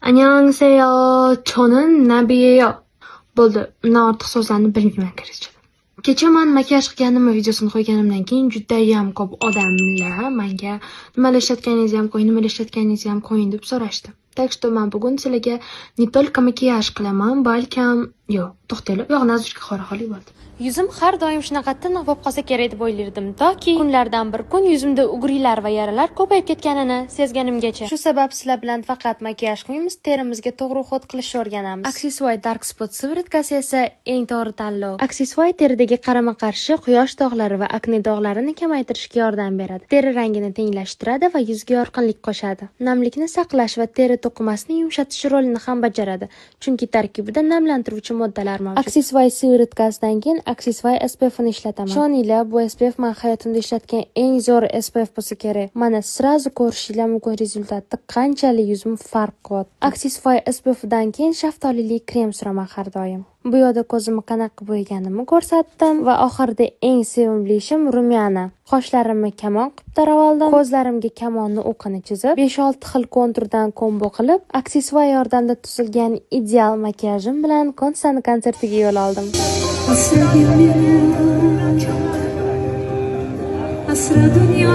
Annyeonghaseyo, 저는 나비예요. Bo'ldi, undan ortiq so'zlarni bilmayman koreyscha. Kecha man makiyaj qilganimni videosini qo'yganimdan keyin judayam ko'p odamlar manga nimalar ishlatganingizni ham qo'ying, nimalar ishlatganingizni ham qo'ying deb so'rashdi. Так что man bugun sizlarga не только makiyaj qilaman, balkim, yo'q, to'xtanglar, u yog'ini ozgincha qora xolik bo'ldi. Yuzim har doim shunaqa tiniq bo'lib qolsa kerak deb o'ylardim, toki kunlardan bir kun yuzimda угри lar va yaralar ko'payib ketganini sezganimgacha. Shu sabab sizlar bilan faqat makiyaj qilmaymiz, terimizga to'g'ri уход qilishni o'rganamiz. Axis Y Dark Spot сыворотка si esa eng to'g'ri tanlov. Axis Y teridagi qarama-qarshi quyosh dog'lari va akne dog'larini kamaytirishga yordam beradi. Teri rangini tenglashtiradi va yuzga yorqinlik qo'shadi. Namlikni saqlash va teri to'qimasini yumshatish rolini ham bajaradi, chunki tarkibida namlantiruvchi moddalar mavjud. Axis Y сыворотка sidan keyin Axis Y SPFni ishlataman. Ishoninglar, bu SPF man hayotimda ishlatgan eng zo'r SPF bo'lsa kerak. Mana, сразу ko'rishinglar mumkin результат ni, qanchalik yuzim farq qilyapti. Axis Y SPFdan keyin shaftolili krem suraman har doim. Bu yoqda ko'zimni qanaqa bo'yaganimni ko'rsatdim va oxirida eng sevimli ishim румяна. Qoshlarimni kamon qilib tarab oldim. Ko'zlarimga kamonni o'qini chizib, 5-6 xil konturdan kombo qilib, Axis Y yordamida tuzilgan ideal makiyajim bilan Konsani konsertiga yo'l oldim. Asragin meni, asra dunyo.